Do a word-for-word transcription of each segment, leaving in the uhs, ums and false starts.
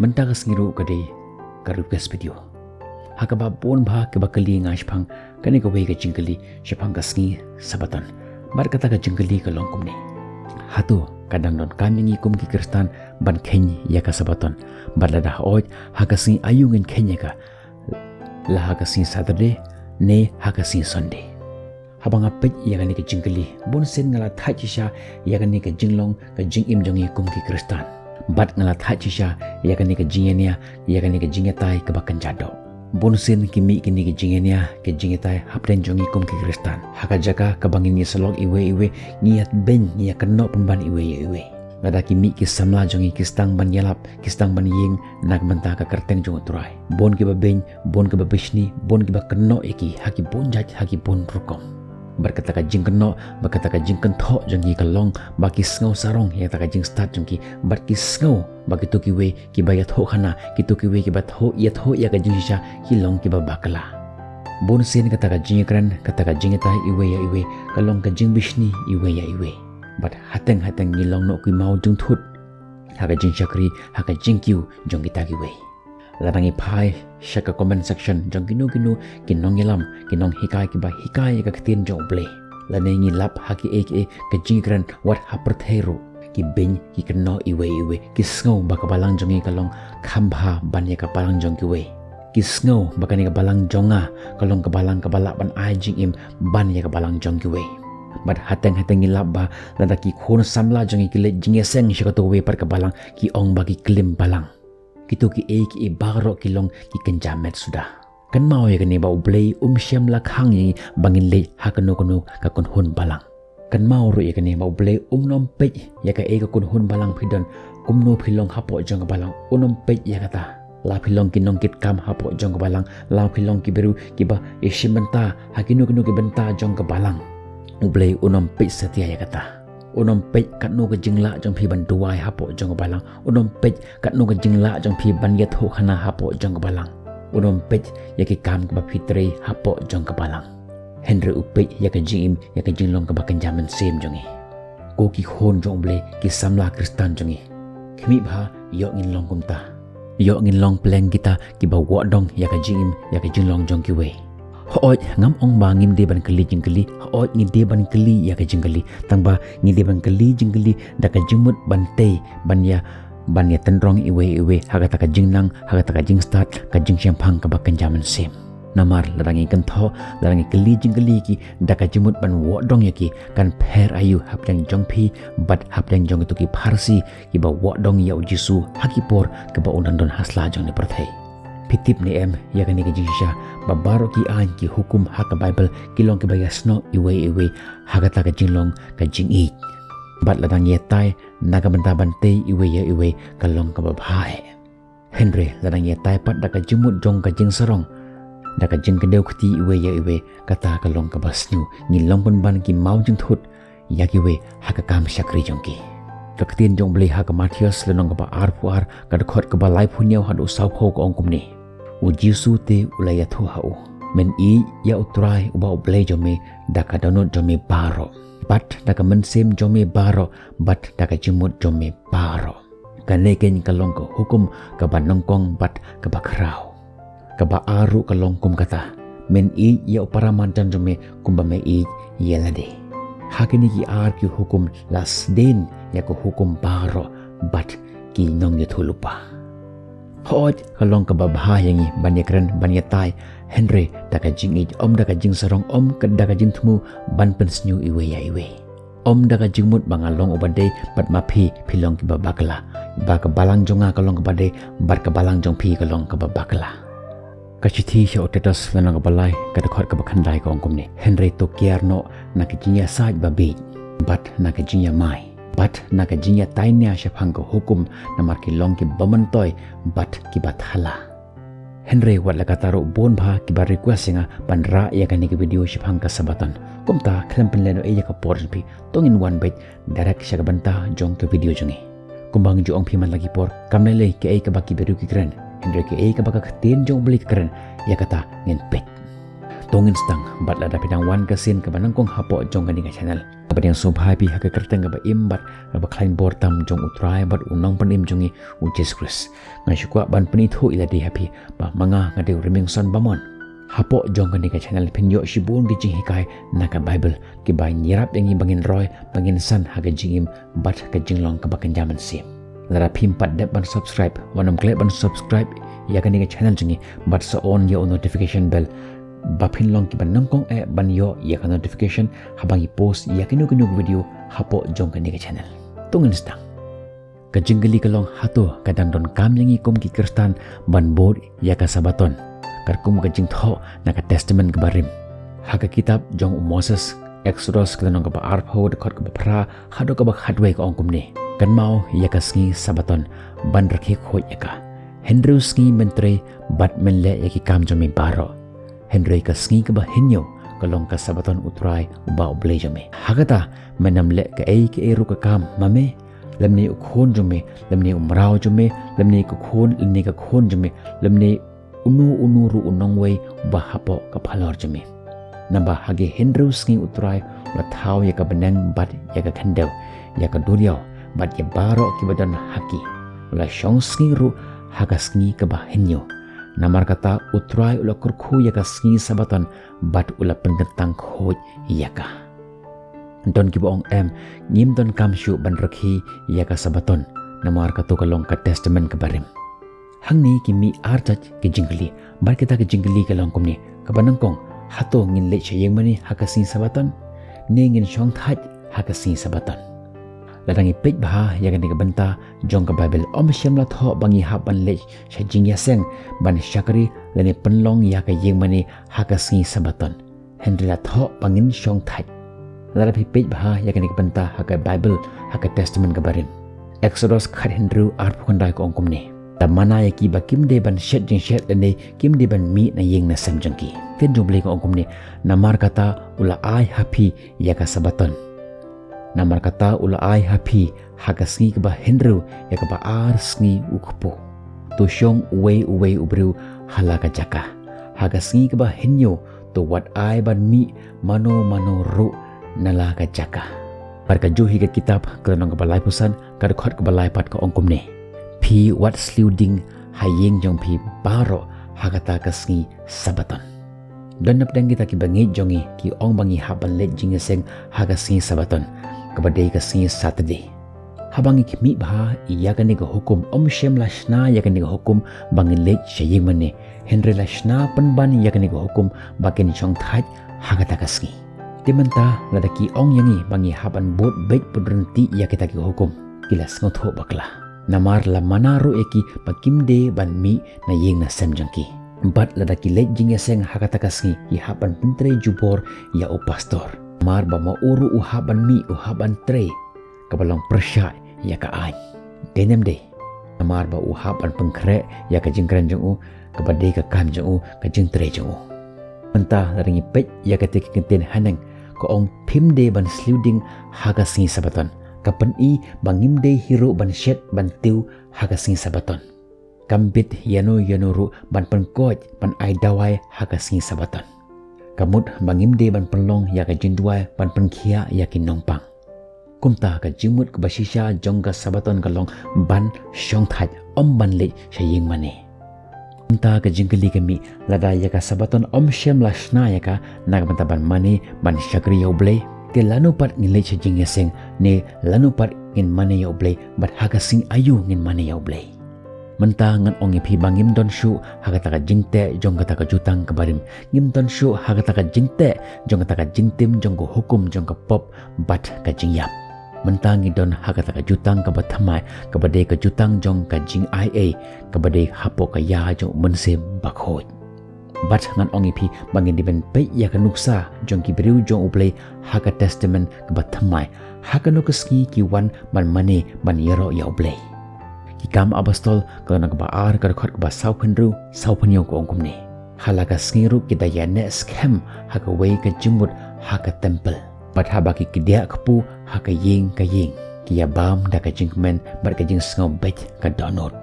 Mynta ka sngi ruh ka dei ka request video. Ha kaba bun bha kiba kylli nga shaphang kane kawei ka jingkylli shaphang ka sngi Sabaton. Bad kata ka jingkylli ka long kumne. Hato ka dang donkam ïa ngi kum ki Khristan ban kheiñ ïa ka Sabaton? Bad lada hooid, ha ka sngi aïu ngin kheiñ ïa ka? La ha ka sngi Saturday ne ha ka sngi Sunday? Haba nga peit ïa kane ka jingkylli, bun sien nga la thait shisha ïa kane ka jinglong ka jingim jong ngi kum ki Khristan. Bad nga la thait shisha ïa kane ka jingïania, ïa kane ka jingïatai kaba kynja doh. Bun sien ki mih kine ki jingïania, ki jingïatai hapdeng jong ngi kum ki Khristan. Ha ka jaka kaba ngin ïasyllok iwei iwei, ngi ïabeiñ, ngi ïakynnoh pynban iwei ïa iwei. Lada ki mih ki samla jong ngi ki sdang ban ïalap, ki sdang ban ïeng na ka bynta ka kyrteng jong U Trai. Bun kiba beiñ, bun kiba bishni, bun kiba kynnoh ïa ki ha ki bun jait, ha ki bun rukom. Bad kata ka jingkynnoh, bad kata ka jingkynthoh jong ki ka long ba ki sngew sarong ïa kata ka jingstad jong ki, bad ki sngew ba kito kiwei kiba ïathuhkhana, kito kiwei kiba thoh, ïathuh ïa ka jingshisha, ki long kiba bakla. Bun sien kata ka jingïakren, kata ka jingïatai iwei ïa iwei ka long ka jingbishni iwei ïa iwei. Bad hateng hateng ngi long noh ki maw jingthut ha ka jingshakri, ha ka jingkiew jong kita kiwei. Lada ngi phai sha ka comment section jong kino kino ki nongïalam, ki nonghikai kiba hikai ïa ka ktien jong U Blei, lane ngi lap ha kiei kiei ka jingkren wat ha pyrthei ruh, ki beiñ, ki kynnoh iwei iwei, ki sngew ba ka balang jong ngi ka long kham bha ban ïa ka balang jong kiwei. Ki sngew ba kane ka balang jong nga ka long ka balang kaba lah ban ai jingim ban ïa ka balang jong kiwei. Bad hateng hateng ngi lap ba lada ki khun samla jong ngi ki leit jingïaseng sha kato kawei pat ka balang, ki ong ba ki klim balang. Kito kiei kiei baroh ki long ki kynja met suda. Kynmaw ïa kane ba U Blei um shym la khang ïa ngi ba ngin leit ha kano kano ka kynhun balang. Kynmaw ruh ïa kane ba U Blei um nym peit ïa kaei ka kynhun balang phi don, kumno phi long hapoh jong ka balang, un nym peit ïa kata. La phi long ki nongkitkam hapoh jong ka balang, la phi long ki briew kiba ïashim bynta ha kino kino ki bynta jong ka balang, U Blei un nym peit satia ïa kata. Un nym peit katno ka jinglah jong phi ban duwai hapoh jong ka balang. Un nym peit katno ka jinglah jong phi ban ïathuhkhana hapoh jong ka balang. Un nym peit ïa ki kam kiba phi trei hapoh jong ka balang. Hynrei u peit ïa ka jingim, ïa ka jinglong kaba kynja mynsiem jong ngi. Ko ki khun jong U Blei, ki samla Khristan jong ngi, khmih bha ïoh ngin long kumta. Ïoh ngin long pleng kita kiba wad dong ïa ka jingim, ïa ka jinglong jong kiwei. Hooid, ngam ong ba ngim dei ban kylli jingkylli, hooid ngi dei ban kylli ïa ka jingkylli, tangba ngi dei ban kylli jingkylli da ka jingmut ban tei, ban ïa, ban ïatynrong iwei iwei ha kata ka jingnang, ha kata ka jingstad, ka jingshemphang kaba kynja mynsiem. Namar lada ngi kynthoh, lada ngi kylli jingkylli ki da ka jingmut ban wad dong ïa ki, kan pher aïu hapdeng jong phi bad hapdeng jong kito ki pharsi kiba wad dong ïa U Jisu ha ki por kaba un dang don ha sla jong ne pyrthei. Phi tip ne em ïa kane ka jingshisha ba baroh ki aiñ, ki hukum ha ka Baibl ki long kiba ïasnoh iwei iwei ha kata ka jinglong ka jingïeit. Bad lada ngi ïatai na ka bynta ban tei iwei ïa iwei ka long kaba bha eh. Hynrei lada ngi ïatai pat da ka jingmut jong ka jingsarong, da ka jingkdew kti iwei ïa iwei, kata ka long kaba sniew. Ngi long pynban ki maw jingthut ïa kiwei ha ka kam shakri jong ki. Ka ktien jong U Blei ha ka Mathaios lynnong kaba arphew ar, ka dkhot kaba laiphew hynñiew haduh sawphew ka ong kumne: U Jisu te u la ïathuh ha u: Men ïeit ïa U Trai uba U Blei jong me da ka dohnud jong me baroh, bad da ka mynsiem jong me baroh, bad da ka jingmut jong me baroh. Kane keiñ ka long ka hukum kaba nyngkong bad kaba khraw. Kaba ar ruh ka long kum kata: Men ïeit ïa u para marjan jong me kumba me ïeit ïa lade. Ha kine ki ar ki hukum la sdien ïa ka hukum baroh bad ki nongïathuhlypa. Hooid, ka long kaba bha ïa ngi ban ïakren, ban ïatai, hynrei da ka jingïeit, ym da ka jingsarong, ym ka, da ka jingthmu ban pynsniew iwei ïa iwei. Ym da ka jingmut ba nga long uba dei bad ma phi, phi long kiba bakla, ba ka balang jong nga ka long kaba dei bad ka balang jong phi ka long kaba bakla. Ka shithi sha u Titus lynnong kaba lai, ka dkhot kaba khyndai ka ong kumne: Hynrei to kiar noh na ka jingïasaid babieit, bad na ka jingïamai, bad na ka jingïatainia shaphang ka hukum, namar ki long kiba myntoi bad kiba thala. Hynrei wat la katta ruh bun bha kiba request ïa nga ban rah ïa kane ka video shaphang ka Sabaton. Kumta khlem pynlehnohei ïa ka por jong phi, to ngin wan beit direct sha ka bynta jong ka video jong ngi. Kumba nga ju ong phi man la ki por, kam lei lei kaei kaba ki briew ki kren, hynrei kaei kaba ka ktien jong U Blei ka kren, ïa kata ngin peit. To ngin sdang, bad lada phi dang wan ka sien kaba nyngkong hapoh jong kane ka channel, Pdiang sngewbha ïa phi ha ka kyrteng kaba im bad kaba khlaiñ bor tam jong U Trai bad U Nongpynim jong ngi U Jisu Khrist. Nga sngewkwah ban pynithuh ïa lade ha phi ba ma nga nga dei u Rymingson Bamon. Hapoh jong kane ka channel phin ïoh shibun ki jinghikai na ka Bible kiba ïarap ïa ngi ba ngin roi, ba ngin san ha ka jingim bad ka jinglong kaba kynja mynsiem. Lada phim pat dep ban subscribe, wat nym klet ban subscribe ïa kane ka channel jong ngi bad sa on ïa u notification bell ba phin long kiba nyngkong eh ban ïoh ïa ka notification haba ngi post ïa kino kino ki video hapoh jong kane ka channel. To ngin sdang. Ka jingkylli ka long, hato ka dang donkam ïa ngi kum ki Khristan ban bud ïa ka Sabaton katkum ka jingthoh na ka Testament kaba rim? Ha ka kitab jong u Moses, Exodus ka lynnong kaba arphew, dkhot kaba phra haduh kaba khatwei ka ong kumne: Kynmaw ïa ka sngi Sabaton ban rakhe khuid ïa ka. Hynriew sngi men trei bad men leh ïa ki kam jong me baroh. Hynrei ka sngi kaba hynñiew ka long ka Sabaton U Trai uba U Blei jong me. Ha kata men ym leh kaei kaei ruh ka kam ma me, lymne u khun jong me, lymne u mraw jong me, lymne ka khun, lymne ka khun jong me, lymne uno uno ruh u nongwei uba hapoh ka phalor jong me. Naba ha ki hynriew sngi U Trai u la thaw ïa ka bneng bad ïa ka khyndew, ïa ka duriaw bad ïa baroh kiba don ha ki. U la shong sngi ruh ha ka sngi kaba hynñiew. Namar kata U Trai u la kyrkhu ïa ka sngi Sabaton bad u la pynkyntang khuid ïa ka. Don kiba ong, em, ngim donkam shuh ban rakhe ïa ka Sabaton, namar kato ka long ka Testament kaba rim. Hangne ki mih ar jait ki jingkylli, bad kita ki jingkylli ka long kumne: kaba nyngkong, hato ngin leit sha ïingmane ha ka sngi Sabaton, ne ngin shongthait ha ka sngi Sabaton? Lada ngi peit bha ïa kane ka bynta jong ka Bible, ym shym la thoh ba ngi hap ban leit sha jingïaseng ban shakri lane pynlong ïa ka ïingmane ha ka sngi Sabaton. Hynrei la thoh ba ngin shongthait. Lada phi peit bha ïa kane ka bynta ha ka Bible, ha ka Testament kaba rim, Exodus khathynriew arphew khyndai ka ong kumne: Ta mana ïa ki ba kim dei ban shet jingshet lane kim dei ban mih na ïing na sem jong ki. Ktien jong U Blei ka ong kumne: Namar kata u la ai ha phi ïa ka Sabaton. Namar kata u la ai ha phi ha ka sngi kaba hynriew ïa kaba ar sngi u kpu. To shong uwei uwei u briew ha la ka jaka. Ha ka sngi kaba hynñiew to wat ai ban mih mano mano ruh na la ka jaka. Bad kajuh hi ka kitab ka lynnong kaba laiphew san, ka dkhot kaba lai pat ka ong kumne: Phi wat sliew ding ha ïing jong phi baroh ha kata ka sngi Sabaton. Don napdeng kita kiba ngeit jong ngi ki ong ba ngi hap ban leit jingïaseng ha ka sngi Sabaton, kaba dei ka sngi Saturday. Haba ngi khmih bha ïa kane ka hukum, ym shym la shna ïa kane ka hukum ba ngin leit sha ïingmane, hynrei la shna pynban ïa kane ka hukum ba kin shongthait ha kata ka sngi. Te mynta lada ki ong ïa ngi ba ngi hap ban bud beit bud ryntih ïa kita ki hukum, ki la sngewthuh bakla. Namar la mana ruh ïa ki ba kim dei ban mih na ïing na sem jong ki. Bad lada ki leit jingïaseng ha kata ka sngi, ki hap ban pyntrei jubor ïa u pastor. Namar ba ma u ruh u hap ban mih, u hap ban trei kaba long pyrshah ïa ka aiñ. Dei ne ym dei? Namar ba u hap ban pynkhreh ïa ka jingkren jong u, kaba dei ka kam jong u, ka jingtrei jong u. Mynta lada ngi peit ïa kata ka kyntien haneng, ka ong phim dei ban sliew ding ha ka sngi Sabaton. Ka pyni ba ngim dei hi ruh ban shet ban tiew ha ka sngi Sabaton. Kam bit ïano ïano ruh ban pynkoit ban ai dawai ha ka sngi Sabaton. Ka mut ba ngim dei ban pynlong ïa ka jingduwai ban pynkhiah ïa ki nongpang. Kumta ka jingmut kaba shisha jong ka Sabaton ka long ban shongthait, ym ban leit sha ïingmane. Kumta ka jingkylli ka mih, lada ïa ka Sabaton ym shym la shna ïa ka na ka bynta ban mane ban shakri ïa U Blei, te lano pat ngin leit sha jingïaseng ne lano pat ngin mane ïa U Blei, bad ha ka sngi aïu ngin mane ïa U Blei? Mynta ngan ong ïa phi ba ngim don shuh ha kata ka jingteh jong kata ka jutang kaba rim. Ngim don shuh ha kata ka jingteh jong kata ka jingtim jong ka hukum jong ka pop bad ka jingïap. Mynta ngi don ha kata ka jutang kaba thymmai, kaba dei ka jutang jong ka jingaiei, kaba dei hapoh ka ïa jong U Mynsiem Bakhuid. Bad ngan ong ïa phi ba ngin dei ban peit ïa ka nuksa jong ki briew jong U Blei ha ka Testament kaba thymmai, ha kano ka sngi ki wan ban mane ban ïaroh ïa U Blei. Ki Kam Apostol ka lynnong kaba ar, ka dkhot kaba sawphew hynriew, sawphew hynñiew ka ong kumne: Ha la ka sngi ruh ki da ïaneh skhem ha kawei ka jingmut ha ka templ. Bad haba ki kdiah kpu ha ka ïing ka ïing, ki ïabam da ka jingkmen bad ka jingsngew beit ka dohnud.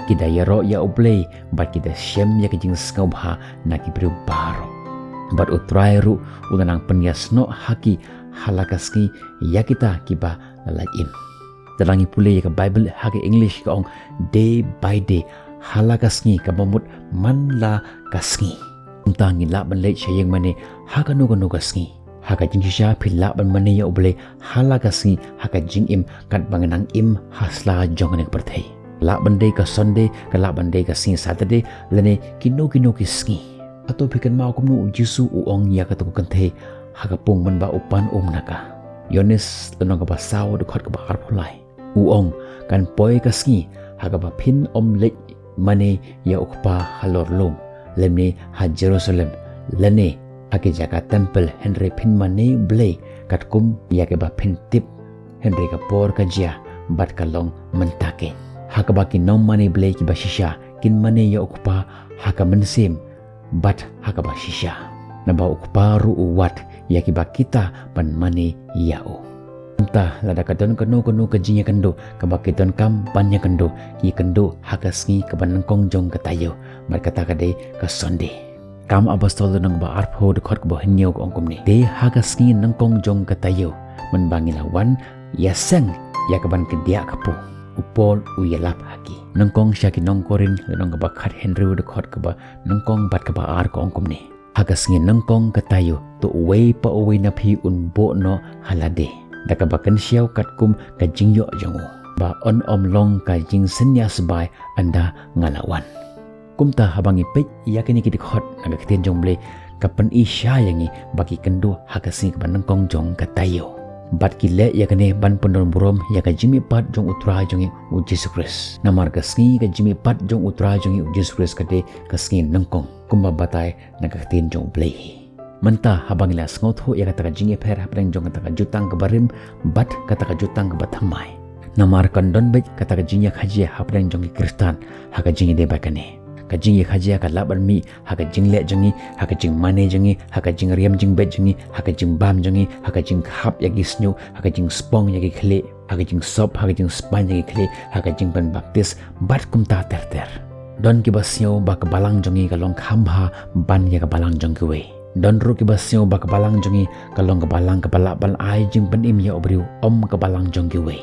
Ki da ïaroh ïa U Blei bad ki da shem ïa ka jingsngewbha na ki briew baroh. Bad U Trai ruh u da nang pynïasnoh ha ki ha la ka sngi ïa kita kiba la lait im. Te lada ngi pule ïa ka Baibl ha ka English ka ong day by day, ha la ka sngi, kaba mut man la ka sngi. Kumta ngi lah ban leit sha ïingmane ha kano kano ka sngi. Ha ka jingshisha phi lah ban mane ïa U Blei ha la ka sngi ha ka jingim katba ngi nang im ha sla jong kane ka pyrthei. Lah ban dei ka Sunday, ka lah ban dei ka sngi Saturday, lane kino kino ki sngi. Hato phi kynmaw kumno U Jisu u ong ïa kato ka kynthei ha ka pung mynba u pan um na ka? Ïoannis lynnong kaba saw dkhot kaba arphew lai. U ong, kan poi ka sngi ha kaba phin ym leit mane ïa U Kpa halor lum, lymne ha Jerusalem, lane ha ki jaka temple, hynrei phin mane Blei katkum ïa kaba phin tip, hynrei ka por ka jia bad ka long mynta keiñ. Ha kaba ki nongmane Blei kiba shisha kin mane ïa U Kpa ha ka mynsiem bad ha kaba shisha. Naba U Kpa ruh u wad ïa kiba kita ban mane ïa u. Kumta lada ka don kano kano ka jingïakynduh kaba ki donkam ban ïakynduh, ki kynduh ha ka sngi kaba nyngkong jong ka taïew, bad kata ka dei ka Sunday. Kam Apostol lynnong ba arphew dkhot kaba hynñiew ka ong kumne: Te ha ka sngi nyngkong jong ka taïew, mynba ngi la wan ïaseng ïa kaban kdiah kpu, u Paul u ïalap ha ki. Nyngkong sha ki nong Korinth lynnong kaba khathynriew dkhot kaba nyngkong bad kaba ar ka ong kumne: Ha ka sngi nyngkong ka taïew, to uwei pa uwei na phi un buh noh ha lade da kaba kynshew katkum ka jingïoh jong u, ba yn ym long ka jingsynñia sbai ynda nga la wan. Kumta haba ngi peit ïa kine ki dkhot na ka ktien jong U Blei, ka pyni sha ïa ngi ba ki kynduh ha ka sngi kaba nyngkong jong ka taïew. Bad ki leh ïa kane ban pyndon burom ïa ka jingmihpat jong U Trai jong ngi U Jisu Khrist. Namar ka sngi ka jingmihpat jong U Trai jong ngi U Jisu Khrist ka dei ka sngi nyngkong, kumba batai na ka ktien jong U Blei hi. Mynta haba ngi la sngewthuh ïa kata ka jingïapher hapdeng jong kata ka jutang kaba rim bad kata ka jutang kaba thymmai. Namar kan don beit kata ka jingïakajia hapdeng jong ki Khristan ha ka jingïadei bad kane. Ka jingïakajia ka lah ban mih ha ka jingleh jong ngi, ha ka jingmane jong ngi, ha ka jingriam jingbeit jong ngi, ha ka jingbam jong ngi, ha ka jingkhap ïa ki shñiuh, ha ka jingspong ïa ki khlieh, ha ka jingsop, ha ka jingspang ïa ki khlieh, ha ka jingpynbaptis, bad kumta ter ter. Don kiba sngew ba ka balang jong ngi ka long kham bha ban ïa ka balang jong kiwei. Don ruh kiba sngew ba ka balang jong ngi ka long ka balang kaba lah ban ai jingpynim ïa u briew, ym ka balang jong kiwei.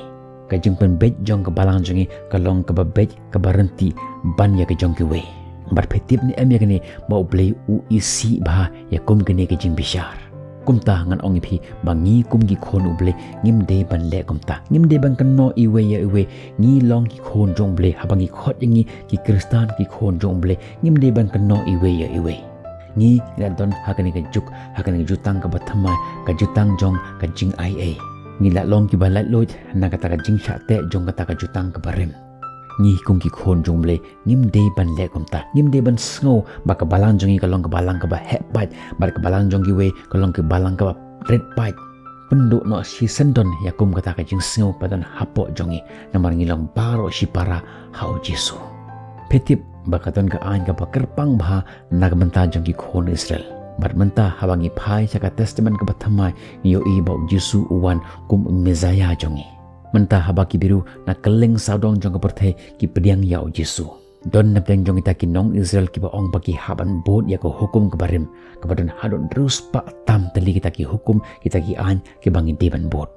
Ka jingpynbeit jong ka balang jong ngi ka long kaba beit, kaba ryntih ban ïa ka jong kiwei. Bad phi tip ne em ïa kane, ba U Blei u isih bha ïa kum kane ka jingbishar. Kumta ngan ong ïa phi ba ngi kum ki khun U Blei ngim dei ban leh kumta. Ngim dei ban kynnoh iwei ïa iwei. Ngi long ki khun jong U Blei, haba ngi khot ïa ngi ki Khristan, ki khun jong U Blei, ngim dei ban kynnoh iwei ïa iwei. Ngi la don ha kane ka juk, ha kane ka jutang kaba thymmai, ka jutang jong ka jingai ei. Ngi la long kiba laitluid na kata ka jingshah teh jong kata ka jutang kaba rim. Ngi kum ki khun jong U Blei ngim dei ban leh kumta. Ngim dei ban sngew ba ka balang jong ngi ka long ka balang kaba heh pait, bad ka balang jong kiwei ka long ka balang kaba rit pait. Pynduh noh shisyndon ïa kum kata ka jingsngew ba don hapoh jong ngi, namar ngi long baroh shipara ha U Jisu. Phi tip ba ka don ka aiñ kaba kyrpang bha na ka bynta jong ki khun Israel. Bad mynta haba ngi phai sha ka Testament kaba thymmai, ngi ïohi ba U Jisu u wan kum u Messaïah jong ngi. Mynta haba ki briew na kylleng sawdong jong ka pyrthei ki pdiang ïa U Jisu, don napdeng jong kita ki nong Israel kiba ong ba ki hap ban bud ïa ka hukum kaba rim, kaba don haduh hynriew spah tam tylli kita ki hukum, kita ki aiñ kiba ngi dei ban bud.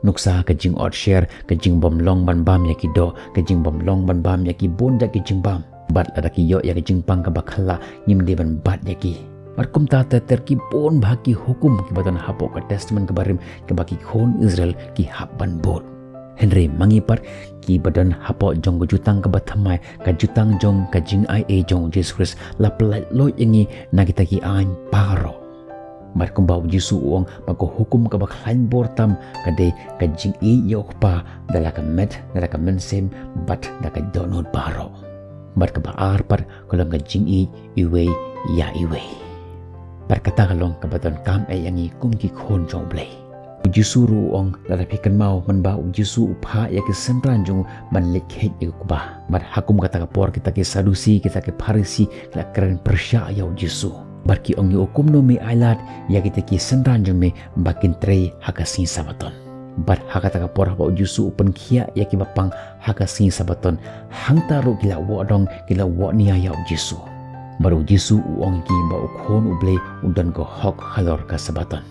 Nuksa ka jingot sher, ka jingbym long ban bam ïa ki doh, ka jingbym long ban bam ïa ki bun jait ki jingbam. Bad lada ki ïoh ïa ka jingpang kaba khlaiñ, ngim dei ban bat ïa ki. Bad kumta ter ter ki bun bha ki hukum kiba don hapoh ka Testament kaba rim kiba ki khun Israel ki hap ban bud. Hynrei ma ngi pat kiba don hapoh jong ka jutang kaba thymmai, ka jutang jong ka jingai ei jong U Jisu Khrist, la pyllait lut ïa ngi na kita ki aiñ baroh. Bad kumba U Jisu u ong ba ka hukum kaba khlaiñ bor tam ka dei ka jingïeit ïa U Kpa da la ka met, da la ka mynsiem, bad da ka dohnud baroh. Bad kaba ar pat ka long ka jingïeit iwei ïa iwei. Bad kata ka long kaba donkam eh ïa ngi kum ki khun jong U Blei. U Jisu ruh u ong, lada phi kynmaw, mynba U Jisu u phah ïa ki synran jong u ban leit kheit ïa u kba. Bad ha kum kata ka por kita ki Sadusi, kita ki Pharisi ki la kren pyrshah ïa U Jisu. Bad ki ong ïa u, kumno me ailad ïa kita ki synran jong me ba kin trei ha ka sngi Sabaton? Bad ha kata ka por haba U Jisu u pynkhiah ïa kiba pang ha ka sngi Sabaton, hangta ruh ki la wad dong, ki la wad nia ïa U Jisu. Bad U Jisu u ong ïa ki ba u Khun U Blei u don ka hok halor ka Sabaton.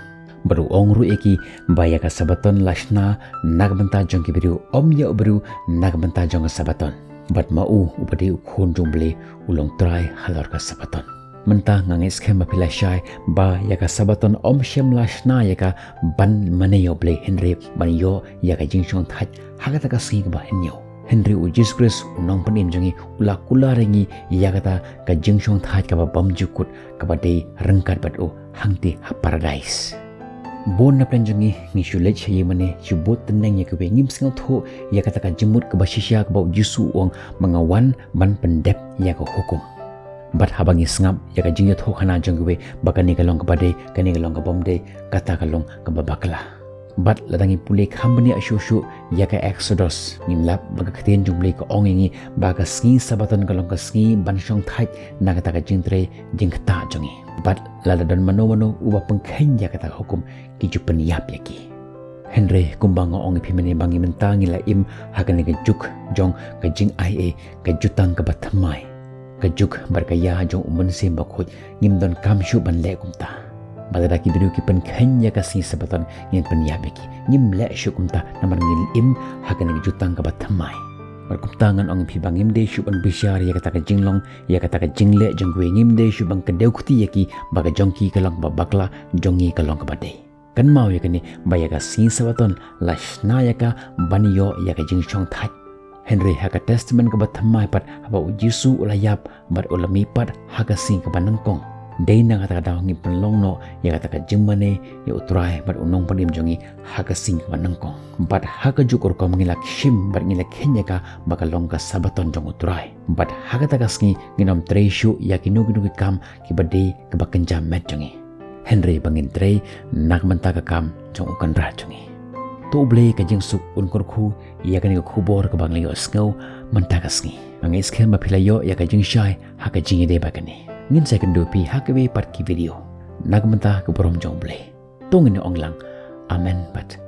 Bad u ong ruh ïa ki ba ïa ka Sabaton la shna na ka bynta jong ki briew, ym ïa u briew na ka bynta jong ka Sabaton. Bad ma u, uba dei u Khun jong U Blei, u long Trai halor ka Sabaton. Mynta nga ngeit skhem ba phi la shai ba ïa ka Sabaton ym shym la shna ïa ka ban mane ïa U Blei, hynrei ban ïoh ïa ka jingshongthait ha kata ka sngi kaba hynñiew. Hynrei u Jisu Khrist, u Nongpynim jong ngi, u la kular ïa ngi ïa kata ka jingshongthait kaba bymjukut, kaba dei ryngkat bad u hangtei ha Paradais. Bun na pdeng jong ngi, ngi shu leit sha ïingmane, shu bud tneng ïa kiwei, ngim sngewthuh ïa kata ka jingmut kaba shisha kaba u Jisu u ong ba nga wan ban pyndep ïa ka hukum. Bad haba ngi sngap ïa ka jingïathuhkhana jong kiwei ba kane ka long kaba dei, kane ka long kaba ym dei, kata ka long kaba bakla. Bad lada ngi pule kham bniah shuh shuh ïa ka Eksodos, ngin lap ba ka ktien jong U Blei ka ong ïa ngi ba ka sngi Sabaton ka long ka sngi ban shongthait na kata ka jingtrei jingktah jong ngi. Bad lada don mano mano uba pynkheiñ ïa kata ka hukum, ki ju pynïap ïa ki. Hynrei kumba nga ong ïa phi mynne ba ngi mynta ngi la im ha kane ka juk jong ka jingai ei, ka jutang kaba thymmai. Ka juk bad ka ïa jong U Mynsiem Bakhuid, ngim donkam shuh ban leh kumta. Bad lada ki briew ki pynkheiñ ïa ka sngi Sabaton, ngin pynïap ïa ki. Ngim leh shuh kumta namar ngi im ha kane ka jutang kaba thymmai. Bad kumta ngan ong ïa phi ba ngim dei shuh ban bishar ïa kata ka jinglong, ïa kata ka jingleh jong kiwei, ngim dei shuh ban kdew kti ïa ki ba ka jong ki ka long kaba bakla, jong ngi ka long kaba dei. Kynmaw ïa kane ba ïa ka sngi Sabaton la shna ïa ka ban ïoh ïa ka jingshongthait. Hynrei ha ka Testament kaba thymmai pat, haba u Jisu u la ïap bad u la mih pat ha ka sngi kaba nyngkong, dei na kata ka daw ngi pynlong noh ïa kata ka jingmane ïa U Trai bad U Nongpynim jong ngi ha ka sngi kaba nyngkong. Bad ha kajuh ka rukom ngi la shim bad ngi la kheiñ ïa ka ba ka long ka Sabaton jong U Trai. Bad ha kata ka sngi ngin ym trei shuh ïa kino kino ki kam kiba dei kaba kynja met jong ngi, hynrei ba ngin trei na ka bynta ka kam jong U Kynrad jong ngi. To U Blei ka jingsuk un kyrkhu ïa kane ka khubor kaba ngi la ïohsngew mynta ka sngi. Nga ngeit skhem ba phi la ïoh ïa ka jingshai ha ka jingïadei ba kane. Ngin sa ïakynduh ïa phi ha kiwei pat ki video. Na ka bynta ka burom jong U Blei, to ngin ong lang, Amen bad